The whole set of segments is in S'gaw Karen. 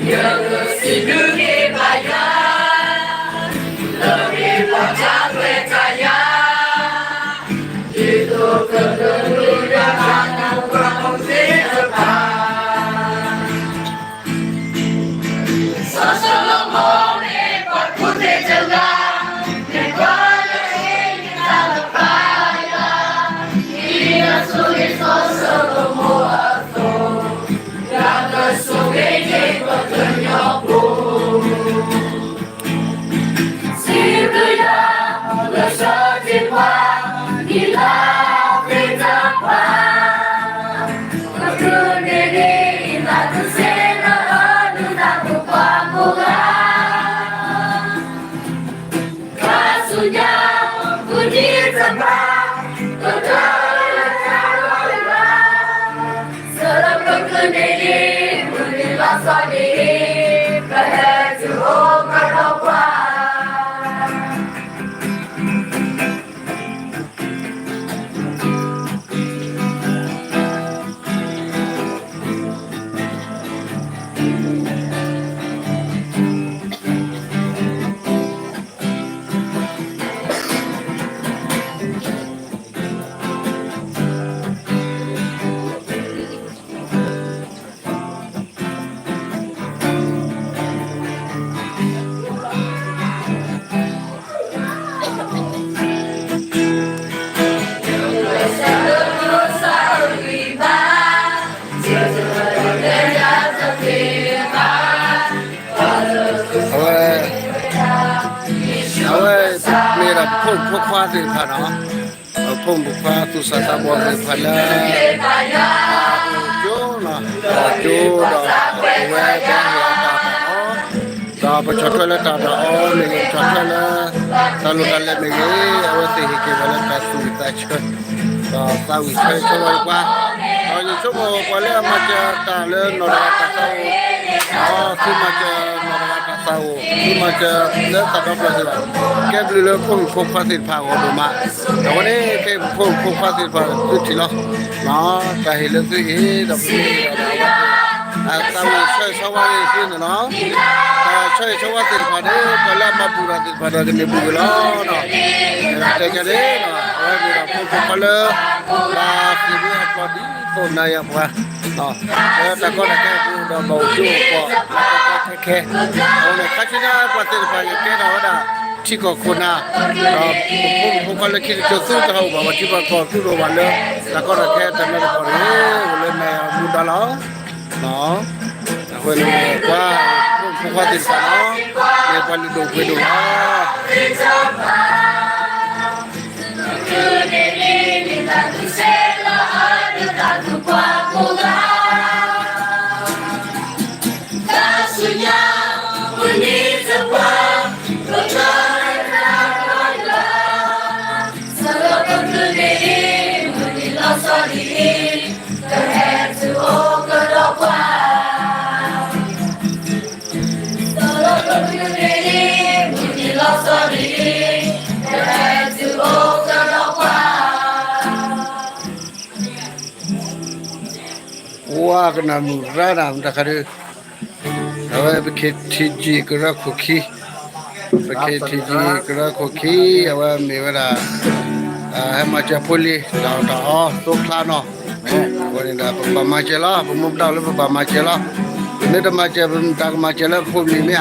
စံးဘျုးက့ၤဘၣ်ယွၤ, လၢဂ့ၤလီၤတၢ်ခွဲးတၢ်ယာ်, ဒ်သိးကဒိးန့ၢ်ဘၣ်တၢ်မူပှၤသ့ၣ်တဖၣ်. စီၤၡလိၤမိၣ်မ့ၢ်ပှၤကူၣ်သ့တဂၤ, မ့ၢ်ပှၤလၢအဟ့ၣ်တၢ်လၢပၢ်ယွၤ, ဒ်နဆိၣ်ဂ့ၤစီၤၡလိၤမိၣ်အသိး, ယွၤကဆိၣ်ဂ့ၤက့ၤပှၤကညီဖိ. စံးဘျုးယွၤလၢစီၤတ့ၢ်ပှၤ, ဒ်လၢသ့ၣ်တဖၣ်, ပကြၢးန့ၢ်ဒံးနၤတစ့လၢအဒုးတၢ်သံကွၢ်ဖိဧါ. ခါဆူညါ ပူၤဒံးတဘျီ, ပကြၢးလၢတၢ်လီၢ်တဂၤ, ဆၢလၢပကြၢးန့ၢ်ဒံး မုၢ်နံၤလီၤဆီဒံးအံၤ, ပဟဲတုၤအိၣ်ကဒီးပှၤ. အဝဲ, အဝဲ, မ့ၢ်ဒၣ်ပဖိမုၣ်ဖိခွါသ့ၣ်တဖၣ်နီၤ, ပဖိမုၣ်ဖိခွါသူၣ်စၢ်သးဘီၣ်သ့ၣ်တဖၣ်လၢ အအိၣ်ကၠိနီၤ, အအိၣ်ကၠိဒီး အဝဲဒၣ်ဟ့ၣ်အီၤတၢ်အီၣ်တၢ်အီ, ဒီးပဆီၣ်ထွဲလၢတၢ်အီၣ်တၢ်အီမ့ၢ်ဂ့ၤ, ပဆီၣ်ထွဲလၢ တၢ်လိၣ်တၢ်လဲမ့ၢ်ဂ့ၤ, အဝဲသ့ၣ်ဟ့ၣ်က့ၤဝဲလၢတၢ်သူၣ်ဝံၣ်သးဆၢ, ဒီးသးဝံၣ်ဆၢဂ့ၤဆၢဝါယပှၤ, ဒီးယဆိကမိၣ်ပှၤလၢအမၤစၢၤတၢ်လၢနီၢ်တဂၤတၢ်သးအိၣ်, ဒီးသုမၤစၢၤနီၢ်တဂၤတၢ်သးအိၣ်, သုမၤစၢၤလၢသးဒီဖျၢၣ်သ့ၣ်တဖၣ်, ကဲဘျုးလၢဖိမုၣ်ဖိခွါသ့ၣ်တဖၣ်အဂီၢ်ဒိၣ်မး, အဝဲန့ၣ်ကဲပဖိမုၣ်ဖိခွါသ့ၣ်တဖၣ်သုထံၣ်လီၤ, တၢ်ဟ့ၣ်လၢသုဟ့ၣ်ဒီးပမ့ၢ်ဟ့ၣ်ဒီး အသးဝံၣ်ဆၢဂ့ၤဆၢဝါဂ့ၤသုန့ၣ်လီၤ, တၢ်ဆၢဂ့ၤဆၢဝါသ့ၣ်တဖၣ်န့ၣ် ပှၤလၢအမၤဘူၣ်တၢ်သ့ၣ်တဖၣ်ဒီးကန့ၢ်ဘူၣ်ဂ့ၤလီၤ, တဲကဲန့ၣ်, အဝဲမ့ၢ်ဒၣ်ဖိမုၣ်ဖိခွါလၢ ဘၣ်သ့ၣ်မ့ၢ်အကျိာ်ဒ်သိးနၤယၤပှၤ လၢတၢ်ကီတၢ်ခဲအပူၤဒီးဘၣ်အိၣ်ကၠိအိၣ်ကီၢ် ခဲခဲ, အဃိန့ၣ် ခါဆူညါပှၤသ့ၣ်တဖၣ်ကကဲထီၣ်ဝဲဒၣ် ထံကီၢ်ခိၣ်နၢ်, ဒီးပဖိမုၣ်ဖိခွါလၢခံတစိၤသုတဟးအိၣ်ဘၣ် ပှၤထံပှၤကီၢ်သုတအိၣ်ဘၣ်လၢ တၢ်ကီတၢ်ခဲတၢ်နၢတၢ်ဖှီၣ်န့ၣ် အိၣ်လၢနၤယၤမူဒါလီၤ, အဃိန့ၣ် ပှၤဖိမုၣ်ဖိခွါသ့ၣ်တဖၣ်လီၤ, မ့ၢ်ပှၤလုၢ်ဒိၣ်ပှ့ၤဒိၣ်လီၤ. ဝါကနၣ်မုၢ်ရါနၢ်မတၤခါဒုး, အဝဲပ KTG ကရၢခိၣ်ခံ, ပ KTG ကရၢခိၣ်ခံ, အဝဲမ့ၢ်ဝဲဒၣ် ဟဲမၤစၢၤဖိလံၤ တၢ်အီၣ်တၢ်အီ သိချါနီၤ, အဃိန့ၣ်ဒီး ပဘၣ်မၤစၢၤလီၤ, ပမူပဒါလၢပဘၣ်မၤစၢၤလီၤ, ပမ့ၢ်တမၤစၢၤ ပမတၤကမၤစၢၤလၢပဖိပလံၤမ့ၢ်ဧါ,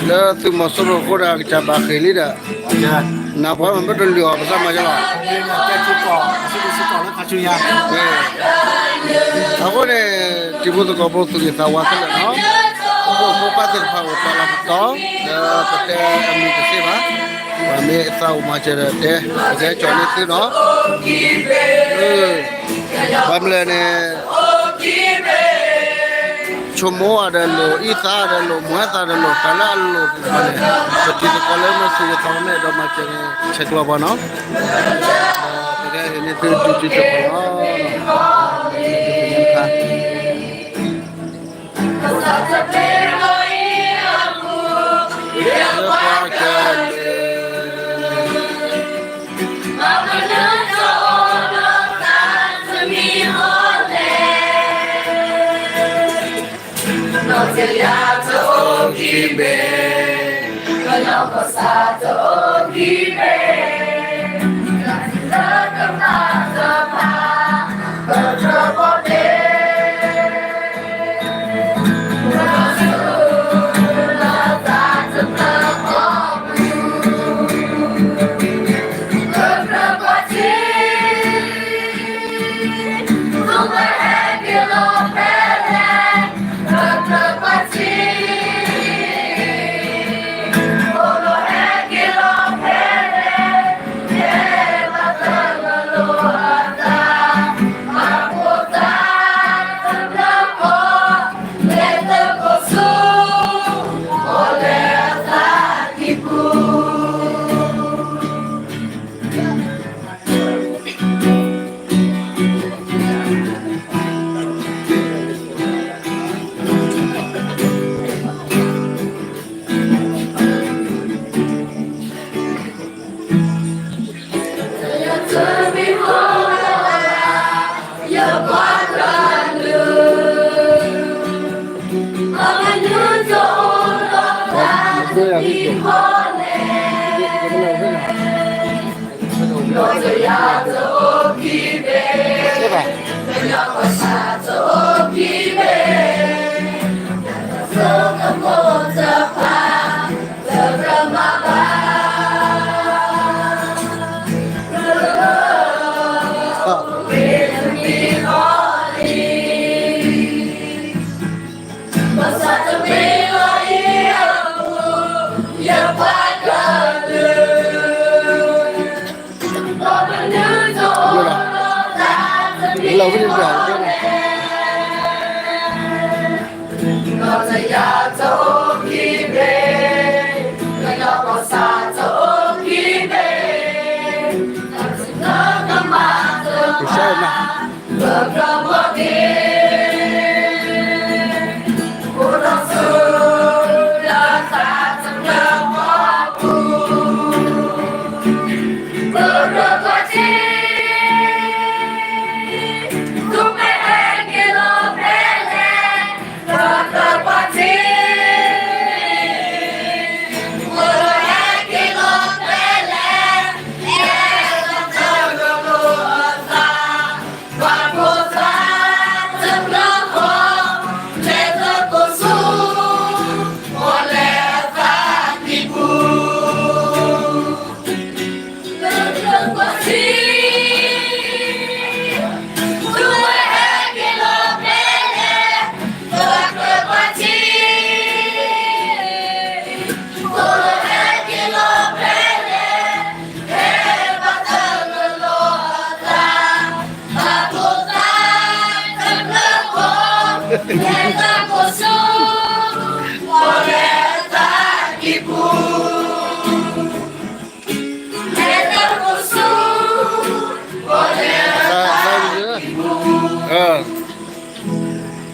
လၢသုးမီၤစိရိၤအဃိဒီး ကစၢ်ဘၣ်ဃ့ၢ်လံဒီး နၢ်ပှၤမ့ၢ်ပတလုၢ်အီၤ ပသးမၤစၢၤလီၤ. အဃိန့ၣ် တံၤဖိသကိးဖိသူၣ်ဂ့ၤသးဝါခဲလၢာ်နီၤ, ပဖိမုၣ်ဖိခွါသ့ၣ်တဖၣ်အိၣ်တၢ်လီၢ်တတီၤ လၢပတဲအမံၤတသ့ဘၣ်, ပှၤမ့ၢ်သးအိၣ်မၤစၢၤဒီးတဲ ပကဟဲကၠီၣ်န့ၢ်သုနီၤ, ဘၣ်မနုၤလဲၣ်န့ၣ် ဆိကမိၣ်အီၤဒီးလိၣ် အံသးဒီးလိၣ် မူအသးဒီးလိၣ် တၢ်လၢအလိၣ်သ့ၣ်တဖၣ်န့ၣ် ပတံၤသကိးလၢမ့ၢ်သူၣ်ဂ့ၤသးဝါမ့ၢ်အဲၣ်ဒိးမၤစၢၤန့ၣ် ဆဲးကျိးပှၤနီၤ, ပကဟဲဟ့ၣ်န့ၢ်သုတံၤတံၤတကီၢ်လီၤ, လၢပှၤကလဲၤ နီၢ်တယါ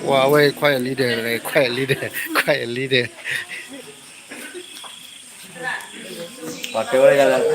Wow, quiet leader, quiet leader, quiet leader. ပှၤတဲဝဲဒၣ်